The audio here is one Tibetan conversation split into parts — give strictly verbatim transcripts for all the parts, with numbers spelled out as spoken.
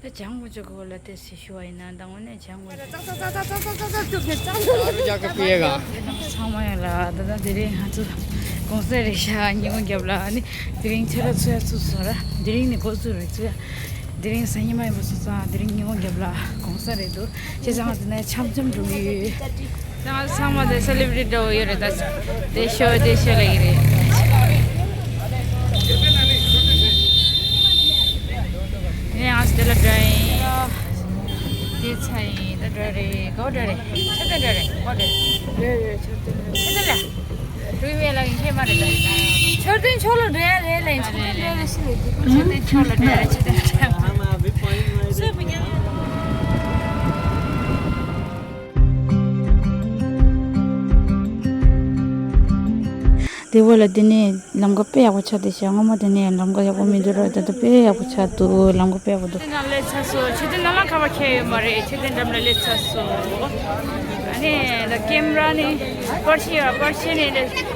ལྗང་གུ་ཅོ་གོ་ལ་ཏེ་སི་ཤུ་ཨིན་ན་དང་ངོ་ནས་ལྗང་གུ་ཅོ། ཨ་རུ་རྒྱག་གི་པིའི་ག་ཚང་མ་ཡོད་ལ་ད་ལྟ་དེ་རིང་ང་ཚོ་གོང་ས་རེད་ཤག་ཉིན་གུང་རྒྱབ་ལ་ནི་དེ་རིང་ཆེ་ར་ཚུ་ཡ་ཚུ་སོ་ར་དེ་རིང་ནི་གོ་ཚུ་རེད་ཚུ་ཡ་དེ་རིང་སང་ཉི་མ་ཡིན་པ་སོ་སོ་དེ་རིང་ཉིན་གུང་རྒྱབ་ལ་གོང་ས་རེད་འདུག་ཅེ་ཚང་དེ་ནས་འཆམ་འཆམ་འགྲོ་གི་ཡོད། ང་ཚང་མ་དེ་སེ་ལེབ་རི་ཊི་འདྲ་བོ་ཡོད་རེད་ད། དེ་ཤོ་དེ་ཤོ་ལ་ཡི་རེད། ངས་ང་ཚོ་དེ་ལ་འགྲོ་ཡིན། དེ་ཚ་ཡིན་ད་འགྲོ་རེད་གོ་འགྲོ་རེད་ཆོས་དོན་འགྲོ་རེད་གོ་འགྲོ་རེད། རེད་རེད་ཆོས་དོན་རེད། ཆོས་དོན་ལ། འགྲོ་ཡི་མེད་ལ་ཡིན་ཁྱེད་མ་རེད་ད། ཆོས་དོན་ཕྱོགས་ལ་འགྲོ་ཡ་རེད་ལ་ཡིན་ཆོས་དོན་འགྲོ་ཡ་རེད་ཤི་ལ་ཡིན། ཆོས་དོན་ཕྱོགས་ལ་འགྲོ་ཡ་རེད་ཆོས་དོན་འགྲོ་ཡ་རེད། དེ་བོ་ལ་དེ་ནས་ལམ་ཀ་དཔེ་ཡག་པོ་ཆགས་བསྡད་ཤག་སྔོན་མ་དེ་ནས་ལམ་ཀ་ཡག་པོ་མི་འདུག་ར། ད་ལྟ་དཔེ་ཡག་པོ་ཆགས་འདུག་ལམ་ཀ་དཔེ་ཡག་པོ་འདུག་དེ་ནང་སླེབས་ཚར་སོང་། ཆོས་དོན་ནང་ལ་ཁ་པར་ཁྱེར་ཡོད་མ་རེད། ཆོས་དོན་འགྲམ་ལ་སླེབས་ཚར་སོང་། ཨ་ནི་ད་ཀེམ་ར་ནི་པར་ཤི་ཡ་པར་ཤི་ནི་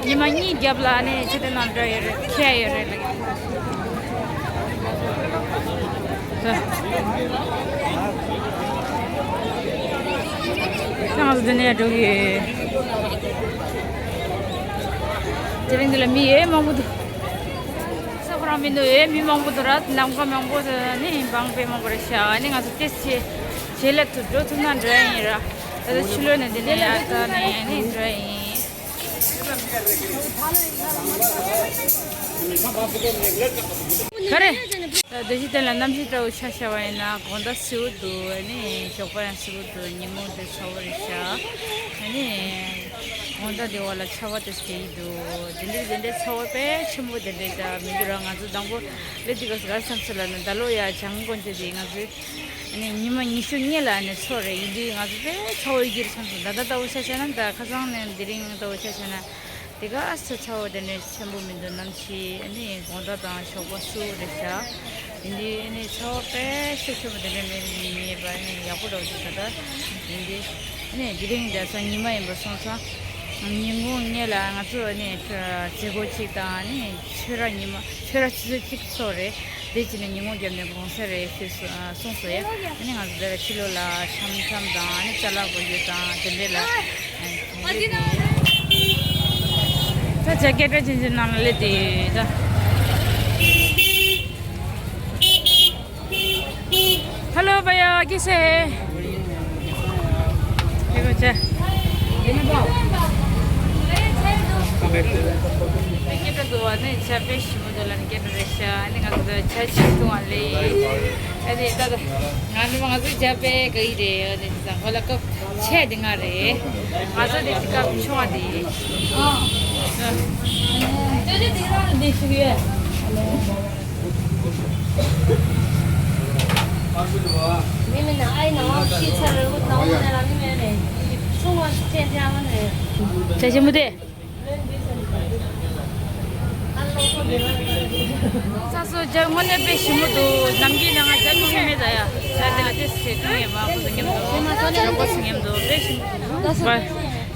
ཉི་མ་གཉིས་རྒྱབ་ལ་ཨ་ནི་ཆོས་དོན་ནང་འགྲོ་ཡོད་རེད་ཁྱེར་ཡོད་རེད་ལ། ད་ང་ཚོ་འདི་ནས་འགྲོ་གི་ཡོད། དེ་རིང་འདི་ལ་མི་ཡོད་མང་པོ་འདུག་ས་ཁོ་རང་མི་འདུག་ཡོད་མི་མང་པོ་འདུག་ར། ལམ་ཀ་མང་པོ་འདུག་ནི་འབངས་དཔེ་མང་པོ་རེད་ཤག་ཨ་ནི་ང་ཚོ་ཏེ་སི་ཇེ་ལ་དུ་འགྲོ་ཐུབ་ན་འགྲོ་ཡ་ཡིན་ར། ད་ལྟ་ཕྱི་ལོགས་ནས་འདི་ནས་ཨ་ད་ནས་ནི་འགྲོ་ཡ་ཡིན། ག་རེ། བདེ་སྐྱིད་ལྡན་ལ་གནམ་གཤིས་ལྟ་བུ་ཆ་བཞག་པ་ཡིན་ན་དགོང་དག་བསིལ་པོ་འདུག་ཨ་ནི་ཞོགས་པ་ཡང་བསིལ་པོ་འདུག་ཉིན་མོ་དེ་ཚ་པོ་རེད་ཤག་ཨ་ནི་དགོང་དག་དེ་བ་ལ་ཆར་པ་དེ་སྐྱེ་ཡི་འདུག་དེ་འདྲའི་དེ་འདྲའི་ཚ་པོ་དཔེ་ཆེན་པོ་དེ་འདྲའི་ད་མི་འདུག་ར། ང་ཚོ་དང་པོ་སླེབས་དུས་སྐབས་སུ་ག་རེ་བསམ་སོང་ལབ་ན་ད་ལོ་ཡ་བྱང་དགོན་ཆེ་དེ་ང་ཚོའི་ཨ་ནི་ཉི་མ་ཉི་ཤུ་གཉིས་ལ་ཨ་ནི་ཚོ་རེད། ཡིན་དུས་ང་ཚོ་དཔེ་ཚ་པོ་ཡི་གེ་རེད་བསམ་སོང་། ད་ལྟ་ལྟ་བུ་ཆ་བཞག་ན་ད་ཁ་སང་ནས་དེ་རིང་ལྟ་བུ་ཆ་བཞག་ན། དེ་ག་ས་ཚ་པོ་དེ་འདྲ་ཆེན་པོ་མི་འདུག་གནམ་གཤིས་ཨ་ནི་དགོང་དག་དང་ཞོགས་པ་བསིལ་པོ་རེད་ཤག་ཡིན་དུས་ཨ་ནི་ཚ་པོ་དཔེ་ཤུགས་ཆེན་པོ་དེ་འདྲ་མེད་མེད་པ་ཨ་ནི་ཡག་པོ་འདྲ་བོ་ཞིག་ད་ལྟ་ཡིན་དུས་ཨ་ནི་དེ་རིང་འདྲ་ས་ཉི་མ་ཡིན་པ་སོང་ཙང་ཉིན་གུང་ངེད་ལ་ང་ཚོ་ཨ་ནི་མཛད་སྒོ་གཅིག་དང་ཨ་ནི་ཆོས་ར་ཉི་མ་ཆོས་ར་ཆུ་ཚོད་གཅིག་ཚོགས་རེད། དེ་བྱས་ནས་ཉིན་གུང་རྒྱབ་ནས་གུང་སེང་རེད་ཞུས་སོ། ཨ་གསུངས་སོ་ཡ། ཨ་ནི་ང་ཚོ་འདི་ལ་ཕྱི་ལོགས་ལ་འཆམ་འཆམ་དང་ཨ་ནི་ཅ་ལག་དགོས་རྒྱུ་དང་དེ་འདྲས་ལ་ཨ་ད་ཇ་སྐད་སྒྲ་ཅན་ཅན་ནང་ལ་སླེབས་ཏེ་ད། Hello भैया, कैसे है? देखो चा। སྐད་སྒྲ་འདུག་བ་ནི་ཇ་དཔེ་ཞིམ་པོ་འདུག་ལ་ནི་སྐད་སྒྲ་རེད་ཤག་ཨ་ནི་ང་ཚོ་ཇ་ཆེན་འཐུང་བ་ལས། ཨ་ནི་ད་ད་ང་ནི་ང་ཚོ་ཇ་དཔེ་དགའ་ཡི་རེད། ཨ་ནི་ཟ་ཁོ་ལ་སྐབས་ཆེ་དེ་ང་རེད། ང་ཚོ་དེ་སྐབས་ཆུང་བ་དེ། ཨ་ཅོ་ཅོ་དེ་རང་ལ་དེ་ཞུ་ཡོད། ཇ་ཞིམ་པོ་དེ། ས་སོ་ཇ་དངོས་གནས་དཔེ་ཞིམ་པོ་འདུག་ནམ་རྒྱུན་ནང་ང་ཇ་མི་ཤེས་མེད་ད་ཡ། ཇ་དེ་ལ་ཏེས་ཆེ་ཀུན་ཡེ་མ་ཁོ་ཚོ་མཉམ་དུ་ཇ་ཁོ་ཚོ་མཉམ་དུ་དཔེ་ཞིམ་པོ་འདུག་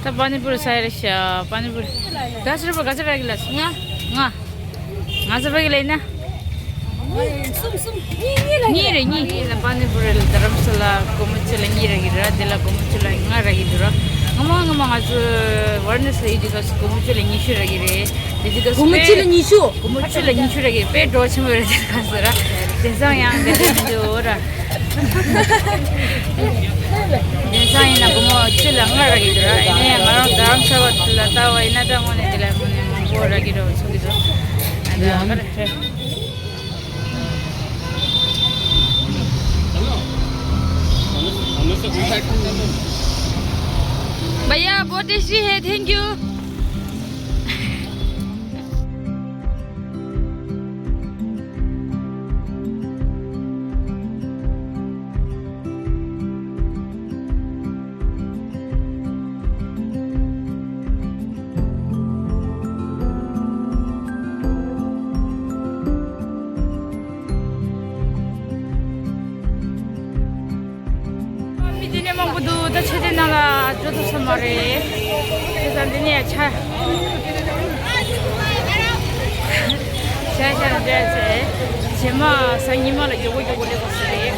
ད་པ་ནི་པུ་རི་ས་ཡ་རེ་ཤ་པ་ནི་པུ་རི། ད་སུ་རུ་པ་ག་ཚོད་རག་གི་ལ་ང་ང་། ང་ཚོ་ཕ་གི་ལ་ཡིན་ན། གཉིས་རེད་གཉིས། གཉིས་ལ་པ་ནི་པུ་རི་ལ་རྡ་རམ་ས་ལ་སྒོར་མོ་གཅིག་ལ་གཉིས་རག་གི་རེད་ར། དེ་ལ་སྒོར་མོ་གཅིག་ལ་ལྔ་རག་གི་འདུག་ར། སྔ་མ་སྔ་མ་ང་ཚོ་ཝར་ནེ་སི་ལ་ཡོད་དུས་སྐབས་སུ་སྒོར་མོ་གཅིག་ལ་ཉི་ཤུ་རག་གི་རེད། དེ་དུས་སྐབས་སུ་སྒོར་མོ་གཅིག་ལ་ཉི་ཤུ། སྒོར་མོ་གཅིག་ལ་ཉི་ཤུ་རག་གི་དཔེ་འགྲོ་ཆེན་པོ་རེད་དེ་སྐབས་སུ་ར། དེང་སང་ཡང་དེ་འདྲ་མི་འདུག་ར། དེང་སང་ཡིན་ན་སྒོར་མོ་གཅིག་ལ་ལྔ་རག་གི་འདུག་ར། ཡིན་ནའི་ང་རང་རྡ་རམ་ས་ལ་ལྟ་བ་ཡིན་ན་ད་དངོས་གནས་དེ་ལ་དངོས་གནས་མང་པོ་རག་གི་འདྲ་བོ་ཚོར་གི་འདུག་ཨ་ད་ག་རེ། भैया बहुत टेस्टी है, थैंक यू। མི་དེ་ནས་མང་པོ་འདུག་ད་ཆོས་སྡེ་ནང་ལ་འགྲོ་ཐུབ་ས་མ་རེད། བྱས་ཙང་འདི་ནས་ཆ་ཤ་ཤ་འདྲ་ཚེ་རྗེས་མ་སང་ཉི་མ་ལ་མགྱོགས་པོ་མགྱོགས་པོ་སླེབས་དགོས་ས་རེད།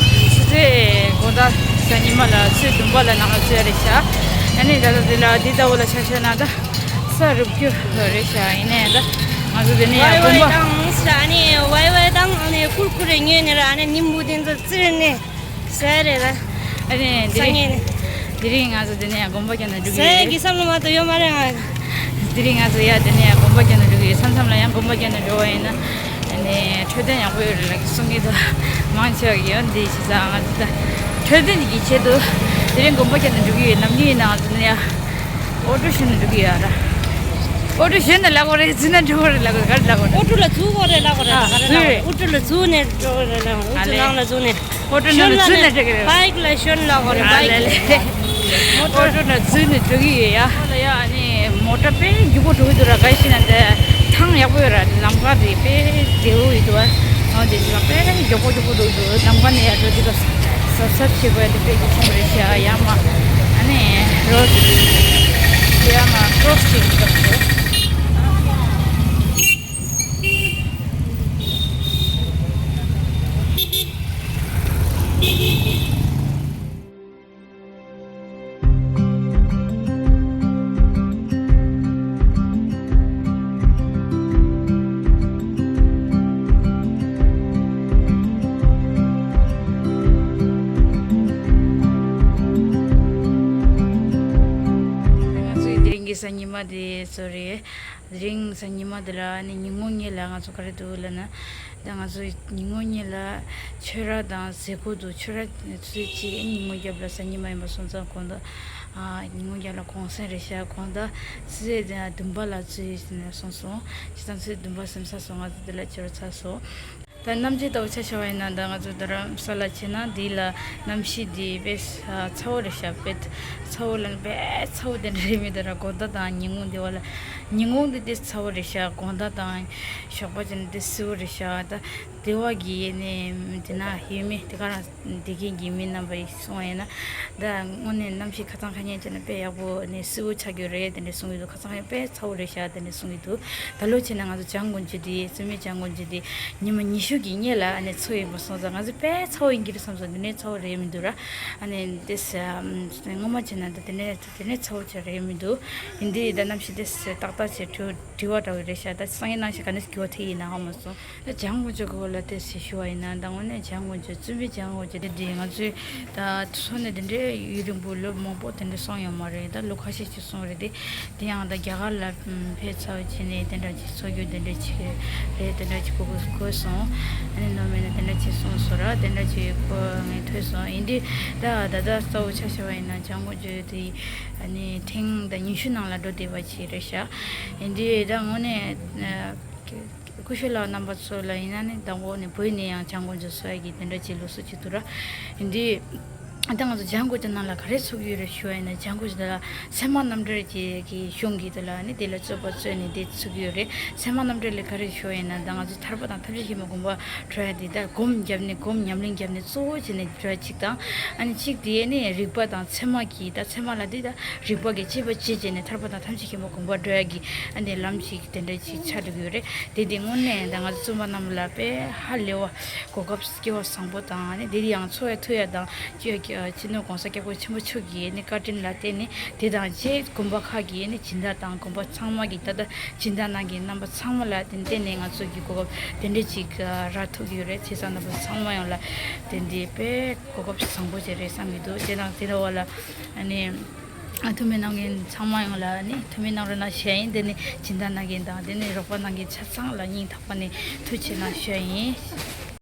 ཆུ་ཚོད་དགོང་དག་གཟའ་ཉི་མ་ལ་ཆུ་ཚོད་བདུན་པ་ལ་ནང་ལ་ཚོད་རེད་ཤག་ཨ་ནི་ད་ལྟ་འདི་ལ་འདི་ལྟ་བུ་ལ་ཆ་བཞག་ན་ད་ས་རུབ་རྒྱུ་རེད་ཤག་ཡིན་ནའི་ད་ང་ཚོ་འདི་ནས་ཡར་དགོན་པ། ཨ་ནི་ཝའི་ཝའི་དང་ཨ་ནི་ཀུར་ཀུ་རེ་ཉོས་ནས་ར། ཨ་ནི་ཉིན་མོ་འདི་ཚོ་བཙིར་ནས་ཟ་རེད་ད། ཨ་ནི་དེ་རིང་དེ་རིང་ང་ཚོ་འདི་ནས་ཡར་དགོན་པ་རྒྱག་ནས་འགྲོ་གི་ཡོད། ཟ་ཡ་གི་བསམ་བློ་མ་གཏོགས་ཡོད་མ་རེད་ང་། དེ་རིང་ང་ཚོ་ཡར་འདི་ནས་ཡར་དགོན་པ་རྒྱག་ནས་འགྲོ་གི་ཡོད། མཚམས་མཚམས་ལ་ཡང་དགོན་པ་རྒྱག་ནས་འགྲོ་བ་ཡིན་ན། ཨ་ནི་འཕྲོད་བསྟེན་ཡག་པོ་ཡོད་རེད་ལབ་གསུང་གི་འདུག་མང་ཆེ་བ་གིས་ཡང་འདི་བྱས་ཙང་ང་ཚོ་ད་འཕྲོད་བསྟེན་གྱི་ཆེད་དུ་དེ་རིང་དགོན་པ་རྒྱག་ནས་འགྲོ་གི་ཡོད། ནམ་རྒྱུན་ཡིན་ན་ང་ཚོ་ནི་ཡ་ཨོ་ཊོ་ཞོན་ནས་འགྲོ་གི་ཡོད་ར། ཨོ་ཊོ་ཞོན་ནས་ལབ་དགོས་རེད། འཛུལ་ནས་འགྲོ་དགོས་རེད་ལབ་དགོས་རེད། ག་རེ་ལབ་དགོས་རེད། ཨོ་ཊོ་ལ་འཛུལ་དགོས་རེད་ལབ་དགོས་རེད། ཨ་ག་རེ་ལབ་དགོས་རེད། ཨོ་ཊོ་ལ་འཛུལ་ནས་འགྲོ་དགོས་རེད་ལབ་དགོས་རེད། ཨོ་ཊོ་ནང་ལ་འཛུལ་ནས། ཨོ་ཊོ་ནང་ལ་འཛུལ་ནས་འགྲོ་གི་རེད། བའིག་ལ་ཞོན་ལབ་དགོས་རེད། ཨ་བའིག་ལ་ལ་ལ། ཨོ་ཊོ་ནང་འཛུལ་ནས་འགྲོ་གི་ཡོད་ཡ། ཨ་ལ་ཡ། ཨ་ནི་མོ་ཊ་དཔེ་མགྱོགས་པོ་འགྲོ་གི་འདུག་ར། ག་ཞིག་ན་འདི་ཐང་ཡག་པོ་ཡོད་ར། ལམ་ཁ་དེ་དཔེ་བདེ་བོ་ཡོད་འདུག་བ། ཨོ་དེ་ཞིག་དཔེ་མགྱོགས་པོ་མགྱོགས་པོ་འགྲོ་གི་འདུག་ལམ་ཁ་ནས་ཡར་འགྲོ་དུས་ད་གཟབ་གཟབ་བྱེད་དགོས་ཡ་དེ་དཔེ་གལ་ཆེན་པོ་རེད་ཤག་ཡ་མ། ཨ་ནི་རོ་ཡ་མ་ཀྲོ་སི་བྱེད་དགོས་འདུག་ང་ཚོའི་དེ་རིང་གི་གཟའ་ཉི་མ་དེ་ཚོ་རེད། དེ་རིང་གཟའ་ཉི་མ་དེ་ལ་ནི་ཉིན་གུང་གཉིས་ལ་ང་ཚོ་ག་རེ་འདུག་ལབ་ན། ད་ང་ཚོ་ཉིན་གུང་གཉིས་ལ་ཆོས་ར་དང་ཟས་གོ་འདུག་ཆོས་ར་ཚོད་ཅིག་ཉིན་གུང་རྒྱབ་ལ་གཟའ་ཉི་མ་ཡིན་པ་སོང་ཙང་དགོང་དག་ཨ་ཉིན་གུང་རྒྱབ་ལ་གུང་སེང་རེད་ཤག་དགོང་དག་ཆུ་ཚོད་བདུན་པ་ལ་ཚོད་ནས་སོང་སོང་། བྱས་ཙང་ཆུ་ཚོད་བདུན་པ་ཟིན་ཚར་སོང་། ང་ཚོ་དེ་ལ་ཕྱིར་ཚར་སོང་། ད་གནམ་གཤིས་ལྟ་བུ་ཆ་བཞག་པ་ཡིན་ན་ད་ང་ཚོ་རྡ་རམ་ས་ལ་ཕྱིན་ན་འདི་ལ་གནམ་གཤིས་འདི་དཔེ་ཚ་བོ་རེད་ཤག་དཔེ་ཚ་བོ་ལ་ནི་དཔེ་ཚ་བོ་དེ་འདྲ་རེད་མི་འདུག་ར། དགོང་དག་དང་ཉིན་གུང་འདི་བ་ལ། ཉིན་གུང་འདི་དཔེ་ཚ་བོ་རེད་ཤག་དགོང་དག་དང་ཞོགས་པ་ཅིག་ནི་དཔེ་བསིལ་བོ་རེད་ཤག་ད་ སྡེ་བ་གི་ནས་དེ་ན་ཡོད་མི་དེ་ག་རང་སྡེ་དགེ་གི་མི་རྣམ་པ་ཡིས་གསུངས་པ་ཡིན་ན། ད་དངོས་གནས་གནམ་གཤིས་ཁ་ཚང་ཁ་ཉན་བྱས་ན་དཔེ་ཡག་པོ་ནས་བསིལ་པོ་ཆགས་ཀྱི་རེད་དེ་འདྲས་གསུང་གི་འདུག་ཁ་ཚང་ཡང་དཔེ་ཚ་བོ་རེད་ཤག་དེ་འདྲས་གསུང་གི་འདུག་ད་ལོ་བྱས་ན་ང་ཚོ་བྱང་དགོན་ཆུ་དེ་བཙུན་མའི་བྱང་དགོན་ཆུ་དེ་ཉི་མ་ཉི་ཤུ་གི་སྔོན་ལ་ཨ་ནི་ཚོགས་ཡིན་པ་སོང་ཙང་ང་ཚོ་དཔེ་ཚ་བོ་ཡིན་གྱི་རེད་བསམ་སོང་། དེ་འདྲས་ཚ་བོ་རེད་མི་འདུག་ར། ཨ་ནི་དེ་སྔོན་མ་བྱས་ན་ད་དེ་འདྲས་དེ་ནས་ཚ་བོ་ཆེ་རེད་མི་འདུག་ཡིན་དུས་ད་གནམ་གཤིས་དེ་ཏག་ཏག་བྱས་དྲི་དྲི་བ་འདྲ་བོ་རེད་ཤག་ད་སང་ཉིན་གནངས་ཤིག་ག་ནས་འགྱུར་བ་ཐེབས་ཡིན་ན་ཧ་མ་སོང་། ད་བྱང་དགོན་ཆུ་གི་སྐོར་ལ་ཏོག་ཙམ་ཞུ་བ་ཡིན་ན། ད་དངོས་གནས་བྱང་དགོན་ཆུ་བཙུན་པའི་བྱང་དགོན་ཆུ་དེ་འདྲའི་ང་ཚོས་ད་འཚོ་གནས་དེ་འདྲའི་ཡུན་རིང་པོ་ལོ་མང་པོ་དེ་འདྲ་སོང་ཡོད་མ་རེད། ད་ལོ་ཁ་ཤས་ཅིག་སོང་རེད་དེ། དེ་ཡང་ད་རྒྱ་གར་ལ་ཕེབས་ཚར་བ་བྱས་ནས་དེ་འདྲ་ཅིག་འཚོ་རྒྱུ་དེ་འདྲ་ཅིག་རེད། དེ་འདྲ་ཅིག་གོ་གོ་གོ་སོང་། ཨ་ནི་ནོར་མེད་ན་དེ་འདྲ་ཅིག་གསུངས་སོང་ར། དེ་འདྲ་ཅིག་གོ་ངས་ཐོས་སོང་། ཡིན་དུས་ད་ད་ལྟ་གཙོ་བོ་ཆ་བཞག་པ་ཡིན་ན་བྱང་དགོན་ཆུ་དེ་ཨ་ནི་ཐེངས་ད་ཉི་ཤུ་ནང་ལ་འགྲོ་བསྡད་པ་ཅིག་རེད་ཤག་ཡིན་དུས་ད་དངོས་གནས་སྐུ་ཞབས་ལགས་རྣམ་པ་ཚོ་ལ་ཡིན་ན་ནི་དང་པོ་ནས་བོད་ནས་ཡང་བྱང་དགོན་ཆུ་འཚོ་ཡ་གི་དེ་འདྲ་ཅིག་ལུགས་སྲོལ་ཅིག་འདུག་ར། ཡིན་དུས་ད་ང་ཚོ་བྱང་དགོན་ཆུ་ནང་ལ་ག་རེ་འཚོ་གི་ཡོད་རེད་ཞུ་བ་ཡིན་ན། བྱང་དགོན་ཆུ་དེ་ལ་ཚད་མ་རྣམ་འགྲེལ་གྱི་གི་གཞུང་གི་དེ་ལ་ནི་དེ་ལ་རྩོད་པ་རྩོད་ནས་དེ་འཚོ་གི་ཡོད་རེད། ཚད་མ་རྣམ་འགྲེལ་ལ་ག་རེ་ཞུ་བ་ཡིན་ན། ད་ང་ཚོ་ཐར་པ་དང་ཐམས་ཅད་མཁྱེན་པ་སྒོམ་པ་འགྲོ་ཡ་དེ་ད་སྒོམ་བརྒྱབ་ནས་སྒོམ་ཉམས་ལེན་བརྒྱབ་ནས་གཙོ་བོ་བྱས་ནས་འགྲོ་ཡ་གཅིག་དང་། ཨ་ནི་གཅིག་དེ་ནི་རིག་པ་དང་ཚད་མ་གི་ད་ཚད་མ་ལ་དེ་ད་རིག་པ་གི་དཔྱད་པ་དཔྱད་བྱས་ནས་ཐར་པ་དང་ཐམས་ཅད་མཁྱེན་པ་སྒོམ་པ་འགྲོ་ཡ་གི་ཨ་ནི་ལམ་ཞིག་དེ་འདྲ་ཞིག་ཆགས་འགྲོ་གི་ཡོད་རེད། དེ་དེ་དངོས་གནས་ད་ང་ཚོ་བཙུན་པ་རྣམས་ལ་དཔེ་ཧ་ལས་པ་གོ་སྐབས་སྐལ་བ་བཟང་པོ་དང་ཨ་ནི་དེ་དེ་ཡང་འཚོ་ཡ་ཐུབ་ཡ་དང་། སྤྱི་སྤྱི་ནོར་༸གོང་ས་༸སྐྱབས་མགོན་ཆེན་པོ་མཆོག་གི་ཨ་ནི་བཀའ་དྲིན་ལ་བརྟེན་ནས་དེ་དང་རྗེས་དགོན་པ་ཁག་གི་ཨ་ནི་སྦྱིན་བདག་དང་དགོན་པ་ཚང་མ་གི་ད་ལྟ་སྦྱིན་བདག་གནང་མཁན་རྣམ་པ་ཚང་མ་ལ་དེ་བརྟེན་ནས་ང་ཚོ་གི་གོ་སྐབས་དེ་འདྲ་ཅིག་རག་ཐུབ་ཀྱི་ཡོད་རེད། བྱས་ཙང་རྣམ་པ་ཚང་མ་ཡོངས་ལ་དེ་འདྲའི་དཔེ་གོ་སྐབས་བཟང་པོ་ཅིག་རེད་བསམ་གྱི་འདུག་དེ་དང་དེ་འདྲ་བ་ལ་ཨ་ནི་ཐུགས་སྨོན་གནང་མཁན་ཚང་མ་ཡོངས་ལ་ཨ་ནི་ཐུགས་སྨོན་གནང་རོགས་གནང་ཞུ་ཡ་ཡིན། དེ་ནི་སྦྱིན་བདག་གནང་མཁན་དང་དེ་ནི་རོགས་པ་གནང་མཁན་ཆ་ཚང་ལ་སྙིང་ཐག་པ་ནས་ཐུགས་ཆེ་གནང་ཞུ་ཡ་ཡིན།